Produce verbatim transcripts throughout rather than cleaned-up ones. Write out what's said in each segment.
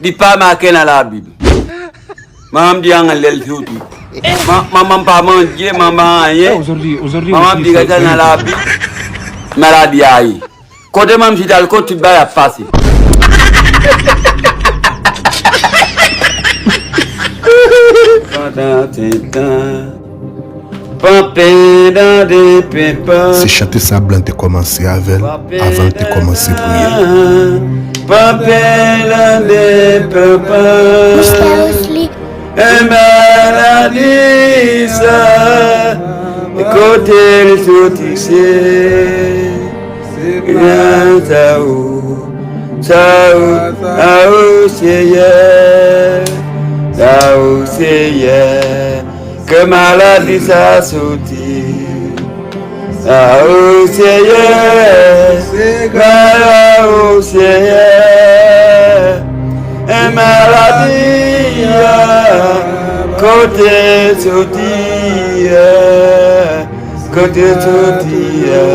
Li pa make nan Labib. Manman m di anlè l soti. Ma- Manman m pa mandye, manman anyen. Manman m di rete nan Labib. Maladi a ye. Kote manm chita l, kot tout bagay ap pase. Pandan tan, panpen dan de penpan. Se chante sa Blan te kòmanse avè l avan l te kòmanse priye. Panpen dan de penpan. Mistè Wesley. E maladi sa, kote l soti se, se gras a ou, sa ou, a ou Seyè, a ou Seyè, ke maladi sa soti. A ou Seyè, glwa a ou Seyè, e maladi a, kote soti a, kote soti a,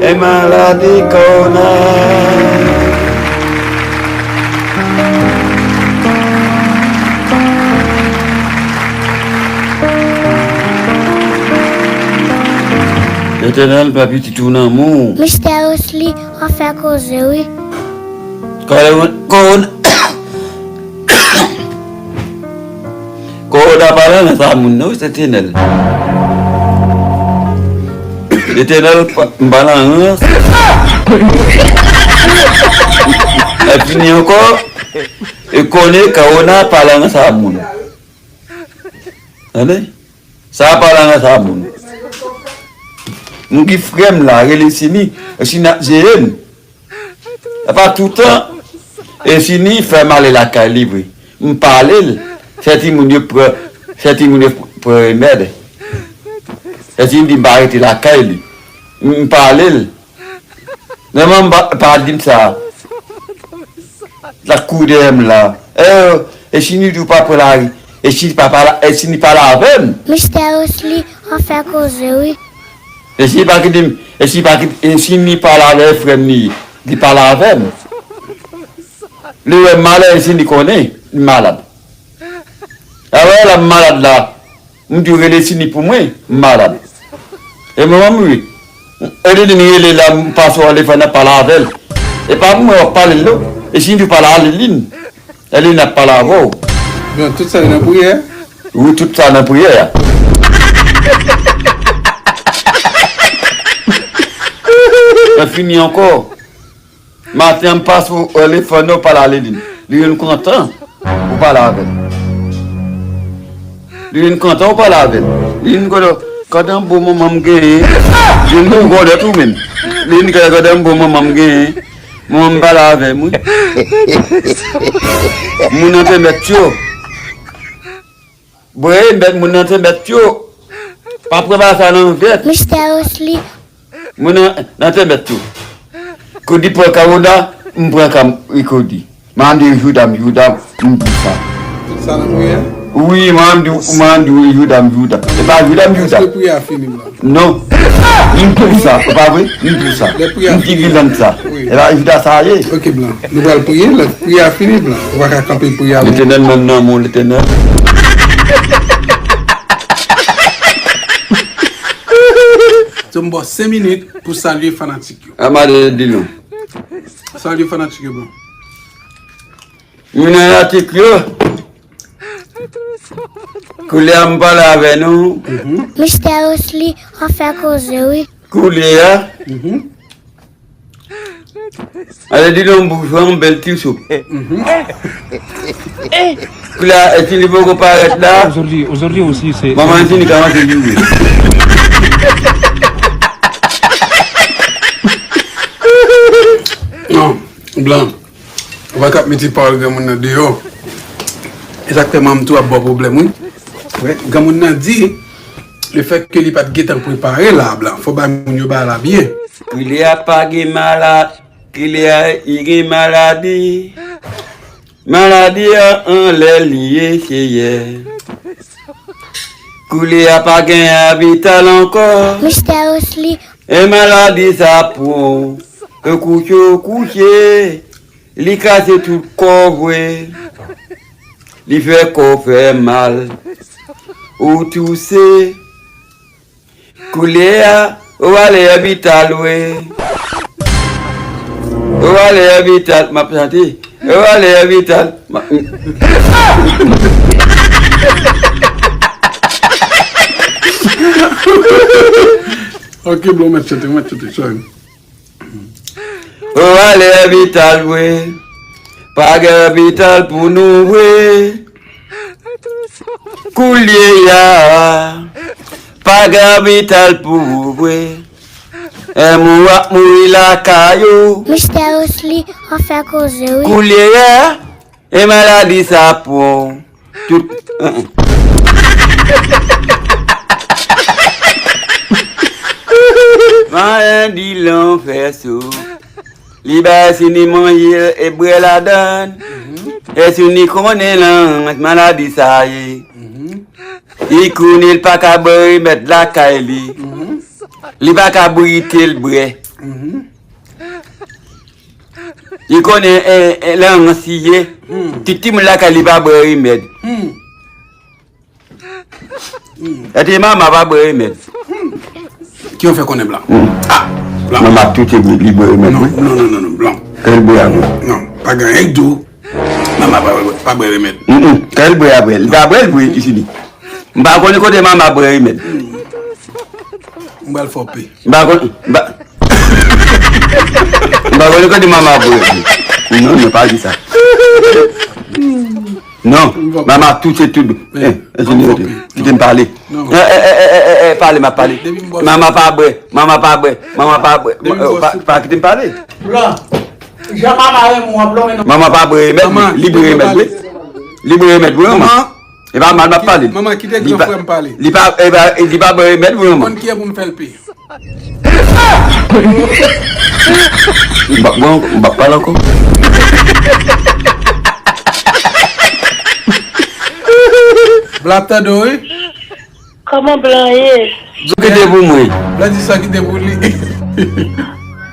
e maladi kòwona. Letènèl, pa pitit ou nan men w. Mistè Wesley, w ap fè koze, wi. Kòwona, kòwona, kòwona pa nan rans a moun, non, Letènèl. Letènèl, pa- m pa nan rans. E fini ankò, e konnen kòwona pa nan rans a moun. Tande? Sa pa nan rans a moun. M gen frè m la, rele Sini, e Sini ap jere m. E pa toutan, e Sini fè m ale lakay li vre. M pale l, fè timoun yo pran, fè timoun yo pran remèd. E Sini di m pa rete lakay li. M pale l. Manman m pa, pa di m sa. L ap kouri dèyè m la. E, e Sini di w pa pran lari. E Sini pa pale, e Sini pale avè m. Mistè Wesley, w ap fè koze, wi. E Sini pa ki di m, e Sini pa ki, e Sini pale avè frè m li. Li pale avè m. Li wè m malè, e Sini konnen m malad. Alò la m malad la. M di w rele Sini pou mwen, m malad. E manman m wi. E li di m rele la, m pase w alè fè n ap pale avè l. E pa pou mwen w ap pale l non. E Sini di w pale a Liline. E Liline ap pale avè w. Bon, tout sa nan priyè? Wi, tout sa nan priyè a. Mwen fini ankò. Maten an, m pase w, e, telefòn nan, w pale a Liline. Liline kontan ou pale avè l. Liline kontan ou pale avè l. Liline kontan, gade yon bon manman m genyen. Liline kontan tou menm. Liline gade, gade yon bon manman m genyen. Manman m pale avè m, wi. Moun nan te mèt yo. Brè, mèt moun nan te mèt yo. Pa pran bagay sa nan vèt. Mistè Wesley. Moun nan, nan te mèt yo. Kodi pran kawona, m pran ka Kodi. Manman m di Jouda m, Jouda m, m pou sa. Tout sa nan priyè? Wi, manman m di, manman m di Jouda m, Jouda. E pa Jouda m, Jouda. Èske priyè a fini la? Non. M pou sa, ou pa vre? M pou sa. Lè priyè a fini. M di Gilan sa. Wi. E pa Jouda sa ye. Ok, Blan. Nou pral priye, lè priyè a fini, Blan. Ou pa ka kanpe priyè a. Letènèl, mwen nan men w, Letènèl. Se m ba w senk minit pou salye fanatik yo. A, mande di nou. Salye fanatik yo, Blan. Moun nan latik yo. Koulye a m pale avè nou. Mistè Wesley, w ap fè koze, wi. Koulye a. Ale di nou boujwa yon bèl ti soup. Koulye a, e Tini poko parèt la. Aujourd'hui, aujourd'hui aussi, c'est... Manman Tini kòmanse joure. Non, Blan. Ou pa ka ap mete pawòl granmoun nan deyò. E sa k fè manman m tou ap ba w pwoblèm, wi. Wè, granmoun nan di, lefètke li pa t gentan prepare la, Blan, fò bay moun yo bagay la byen. Koulye a pa gen mala-, koulye a li gen maladi. Maladi a anlè li ye, Seyè. Koulye a pa gen abital ankò. Mistè Wesley. E maladi sa pran w, e kouche w kouche. Li kraze tout kò vre. Li fè kò fè mal. Ou touse. Koulye a, ou ale lopital vre. Ou ale lopital, m ap chante. Ou ale lopital. M ap- Ok, bon, mèt chante, mèt chante, sorry. Ou ale lopital vre. Pa gen lopital pou nou vre. Koulye a, pa gen lopital pou ou vre. Enm ou ap mouri lakay ou. Mistè Osli, w ap fè koze, wi. Koulye a, e maladi sa pran w. Tout. Mayen di lanfè sou. Li bay si ni manje e bwè ladan. E si ni konnen lan maladi sa ye. Li konnen li pa ka bwè remèd lakay li. Li pa ka bwite l bwè. Li konnen, eh, eh, lan ansiye. Ti timoun lakay li pa bwè remèd. Èske manman pa bwè remèd? Ki w fè konnen blan? Ah, blan. Manman ap touse li bwè remèd, non, wi. Non, non, non, non, blan. Kè l bwè a, non. Non, pa gen anyen k di w. Manman pa, pa bwè remèd. Kè l bwè a bwè. Li pa bwè l bwè, isi li. M pa konnen kote manman bwè remèd. M pral fè w pè. M pa konn, m pa, m pa konn kote manman ap voye. Non, non, pa di sa. Non, manman ap touse tout. Eh, eh, kite m pale. Eh, eh, eh, pale, m ap pale. Manman pa bwè, manman pa bwè, manman pa bwè. Eh, pa, pa kite m pale. Blan, jan manman renmen w ap lonmen non. Manman pa bwè remèd, li bwè remèd, wi. Li bwè remèd, wi, manman. E pa mal m ap pale. Manman, kite gran frè m pale. Li pa, e pa, li pa bwè remèd, wi, manman. Konn kiyè pou m fè l pè. M pa, bon, m pa pale ankò. Blan ap tande w, wi. Kòman blan ye? Ou kite pou mwen. Blan di sa kite pou li.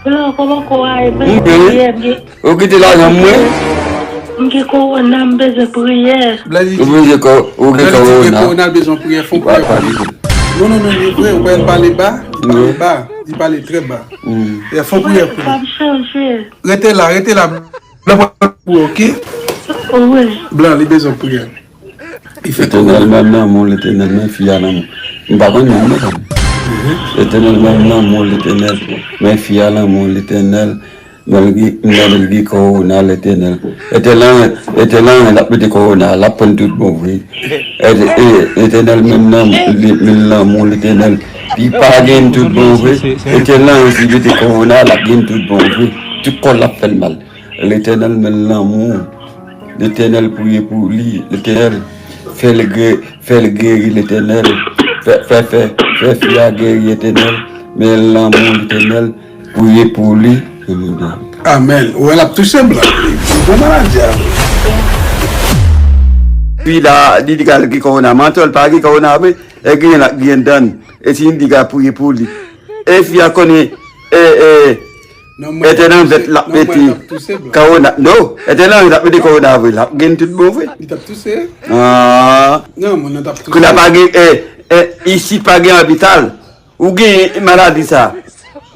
Blan, kòman kò a ye? Mwen priyè, m gen. Ou kite lajan mwen? M gen kowona, m bezwen priyè. Ou bezwen kò, ou gen kowona. Kowona bezwen priyè, fon priyè. Non, non, non, li vre, ou pa pale ba, li pale ba, li pale trè ba. Fon priyè pou li. Rete la, rete la. Blan pral pou, ok? Wi. Blan, li bezwen priyè. Etènèl, men m nan men w, Letènèl, men fi a nan men w. M pa konn non, men. Etènèl, men m nan men w, Letènèl, men fi a nan men w, Letènèl, men l gen, men l gen kowona, Letènèl. Etènèl, Etènèl, l ap mete kowona, l ap pran tout bon vre. Etènèl, men m nan men l, men l nan men w, Letènèl. Li pa gen tout bon vre. Etènèl, si mete kowona, l ap gen tout bon vre. Tout kò l ap fè l mal. Letènèl, men l nan men w. Letènèl, priye pou li. Letènèl, fè l geri, fè l geri, Letènèl. Fè, fè, fè, fè fi a geri, Letènèl. Men l nan men w, Letènèl, priye pou li. Amèn. Ou wè l ap touse blan. Bon maladi a vre. Fi la, li di l gen kowona. Mantò, l pa gen kowona vre. E gen la, gen dan. E si n di ka priye pou li. E fi a konnen, e, e, Etènèl vèt l ap mete kowona. Non, Etènèl vèt l ap mete kowona vre. L ap gen tout bon vre. Li t ap touse. Ah. Non, moun nan t ap touse. Kounye a pa gen, eh, eh, isit pa gen lopital. Ou gen maladi sa.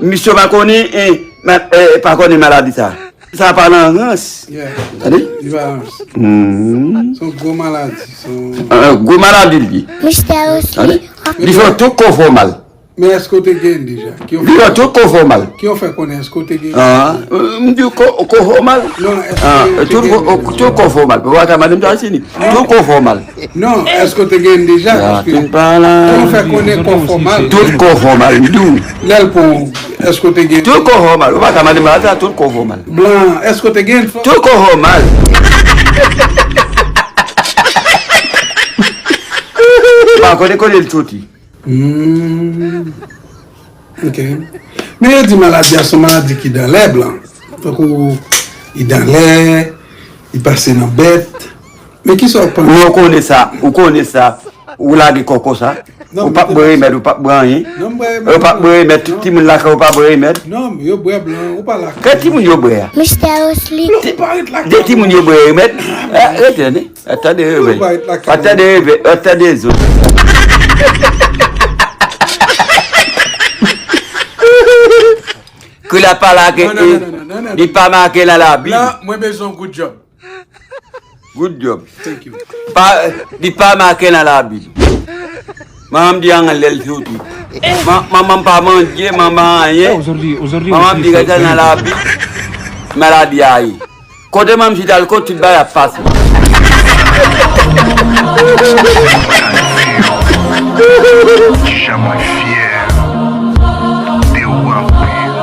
Misye pa konnen, eh, ma-, eh, pa konnen maladi sa. Sa pa nan rans. Yeah. Tande? Li pa rans. Hmm. Se yon gwo maladi. Se yon gwo maladi li ye. Mistè Osli. Tande? Li fè tout kò fè w mal. Men èske w te gen deja? Ki w fè konnen? Li fè tout kò fè w mal. Ki w fè konnen? Èske w te gen? Ah, m di kò, kò fè w mal. Non, èske w te gen deja? Tout kò fè w mal. Ou pa ka mande m sa, se li. Tout kò fè w mal. Non, èske w te gen deja? Paske ki w fè konnen kò fè w mal? Tout kò fè w mal, m di w. Lè l pran w, èske w te gen? Tout kò fè w mal. Ou pa ka mande m sa, tout kò fè w mal. Blan, èske w te gen? Tout kò fè w mal. Pa konnen kote l soti. Hmm. Ok. Men yo di maladi a se yon maladi ki dan lè, blan. Tankou li dan lè, li pase nan bèt. Men kisa w panse? Men ou konnen sa, ou konnen sa. Ou lage kò konsa. Ou p ap bwè remèd, ou p ap bwè anyen. Ou p ap bwè remèd, tout timoun lakay ou pa bwè remèd. Non, yo bwè blan, ou pa lakay. Kè timoun yo bwè a? Mistè Osli. De timoun yo bwè remèd. Rete, ne. Atande remèd. Atande remèd. Atande zot. Ke la pa la ke li pa make nan labi. La, mwen bezwen good job. Good job. Thank you. Pa, li pa make nan labi. Manman m di anlè l soti. Manman m pa mandye, manman anyen. Manman m di rete nan labi. Maladi a ye. Kote manman m chita l, kote tout bagay ap pase. Kijan mwen fyè de ou anpil.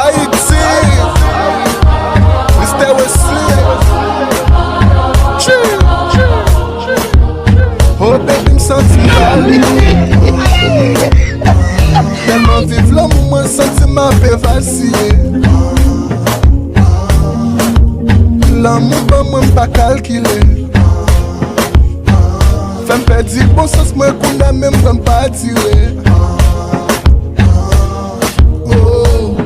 Ayiti, Mistè Wesley. Chill. Oh baby, m santi m pale. Tèlman viv lanmou, mwen santi m ape vasiye. Lanmou ban mwen, m pa kalkile. Fè m pèdi bon sans mwen, kounye a menm pran m pa dire. Oh.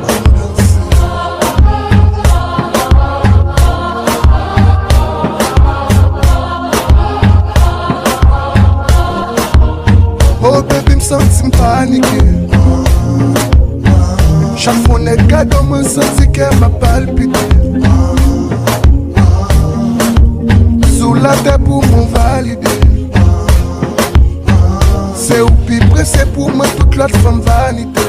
Oh baby, m santi m panike. Chak fwa yon nèg gade mwen, santi kè m ap palpite. Sou latè pou mwen valide. Se ou pi presye pou mwen, tout lòt fanm vanite.